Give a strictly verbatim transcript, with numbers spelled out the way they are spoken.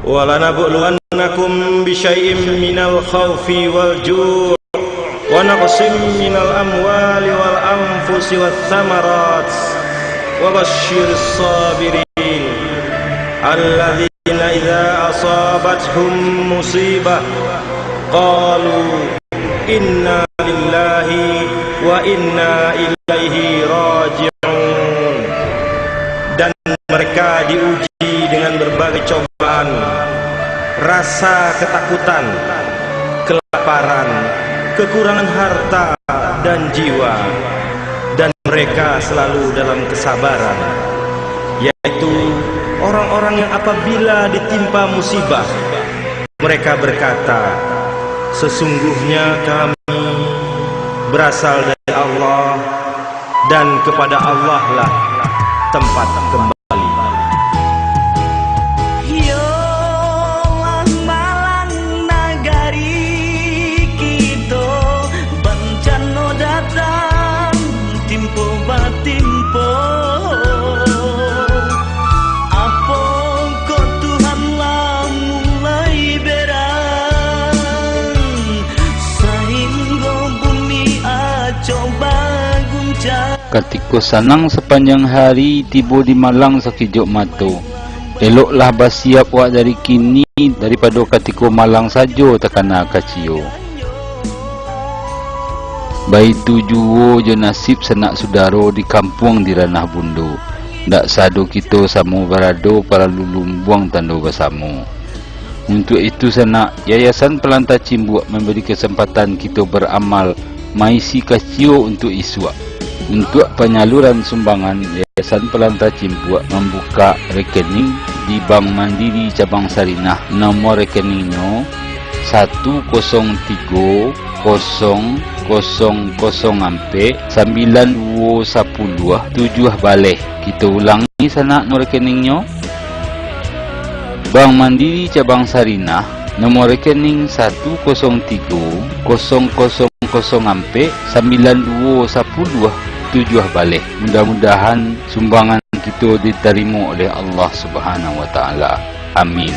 ولنبلونكم بشيء من الخوف والجوع ونقص من الأموال والأنفس والثمرات وبشر الصابرين الذين إذا أصابتهم مصيبة قالوا إنا لله وإنا إليه راجعون. Dan mereka diuji dengan berbagai cobaan, rasa ketakutan, kelaparan, kekurangan harta dan jiwa, dan mereka selalu dalam kesabaran, yaitu orang-orang yang apabila ditimpa musibah, mereka berkata, "Sesungguhnya kami berasal dari Allah, dan kepada Allah lah tempat kembali." Yo lah malang nagari kito, bancano datang timpo batimpo. Apo kok Tuhan lah mulai berang, sahinggo bumi acok baguncang? Katiko sanang sapanjang hari, tibo di malang sakijok mato. Eloklah basiap wak dari kini, daripado katiko malang sajo takana kaciyo. Baitu juwo jo nasib sanak sudaro di kampuang di Ranah Bundo. Ndak sado kito samo barado, paralu lumbuang tando basamo. Untuak itu sanak, Yayasan Palanta Cimbuak mambari kasempatan kito baramal maisi kaciyo untuak isuak. Untuak panyaluran sumbangan, Yayasan Palanta Cimbuak mambukak rekening di Bank Mandiri Cabang Sarinah. Nomor rekeningnyo satu kosong tigo kosong kosong kosong ampek sambilan duo sapuluah tujuah baleh. Kito ulangi sanak nomor rekeningnyo. Bank Mandiri Cabang Sarinah, nomor rekening satu kosong tigo kosong kosong kosong ampek sambilan duo sapuluah tujuah baleh. Mudah-mudahan sumbangan kito ditarimo oleh Allah Subhanahu wa Taala. Amin.